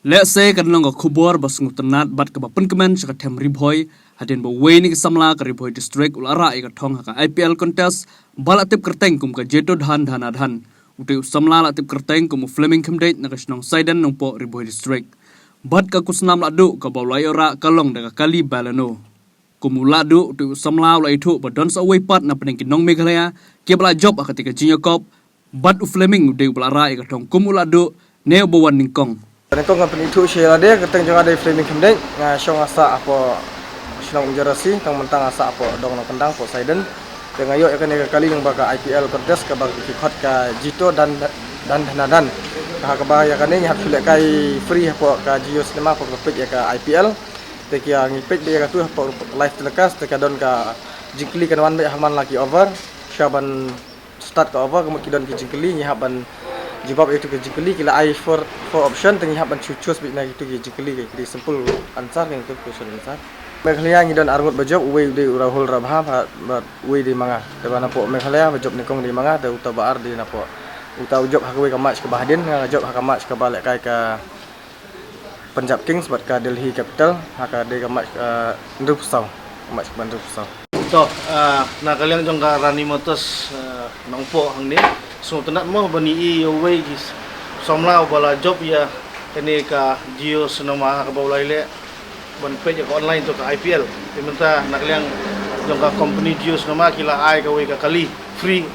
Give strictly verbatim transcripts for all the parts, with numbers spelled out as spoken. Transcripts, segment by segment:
Lehse kan long ka khubor ba sngewtynnat bad kaba pynkmen sha ka them Ri Bhoi, hadien ba uwei na ki samla ka Ri Bhoi District u la rah ïa ka thong ha ka I P L contest ba la tip kyrteng kum ka Jitodhan Dhanadhan. Utei u samla la tip kyrteng kum u Fleming Khymdeit na ka shnong Saiden Nongpoh, Ri Bhoi District. Bad ka khusnam lahduh kaba u la ïoh rah ka long da ka kali Baleno. Kum u lahduh, utei u samla u la ïathuh ba don sa uwei pat na pdeng ki nong Meghalaya kiba la jop ha katei ka jingïakop, bad u Fleming u dei uba la rah ïa ka thong kum u lahduh ne uba wan nyngkong. Nyngkong nga pynithuh sha ïa lade, kyrteng jong nga dei Fleming Khymdeit, nga shong nga sah hapoh shnong Umjerasi, tang mynta nga sah hapoh dong Nongkyndang hapoh Saiden. Te nga ïoh ïa kane ka kali lyngba ka I P L contest kaba ki khot ka Jitodhan Dhanadhan. Ha kaba ïa kane ngi hap shu lehkai free hapoh ka Jio Cinema hapoh kaba peit ïa ka I P L. Te ki ïa ngi peit beit ïa katu hapoh live telecast, te ka don ka jingkylli kan wan beit ha man la ki over. Sha ban start ka over ka mut ki don ki jingkylli, ngi hap ban jubab ïa kitu ki jingkylli, ki la ai four, four option, te ngi hap ban choose beit na kitu ki jingkylli, ki simple answer, kitu question answer. Meghalaya ngi don arngut ba jop, uwei u dei u Rahul Rabha, bad uwei dei ma nga. Te ba napoh Meghalaya ba jop nyngkong dei ma nga, te uta ba ar dei napoh, uta u jop ha kawei ka match kaba hadien, nga jop ha ka match kaba lehkai ka Punjab Kings bad ka Delhi Capital, ha ka dei ka match, eh, hynriewphew saw, match kaba hynriewphew saw. To, eh, na ka liang jong ka Rani Motors, eh, Nongpoh hangne, sngewtynnat mo ban ïohi ïa uwei ki samla uba la jop ïa kane ka Jio Cinema ha kaba u la ïaleh ban peit ïa ka online, to ka I P L. Te mynta na ka liang jong ka company Jio Cinema ki la ai kawei ka kali free,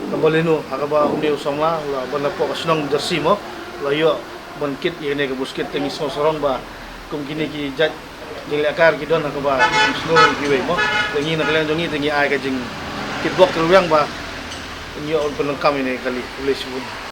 ka Baleno, ha kaba une u samla la ban napoh ka shnong Umjerasi mo, la ïoh ban kit ïa kane ka buskit. Te ngi sngewsarong ba kum kine ki jait jinglehkai ki don ha kaba sngewsarong kiwei mo. Te ngi na ka liang jong ngi te ngi ai ka jingkitbok kyrwiang ba ngi ïoh ban pyndonkam ïa kane ka kali. Khublei shibun.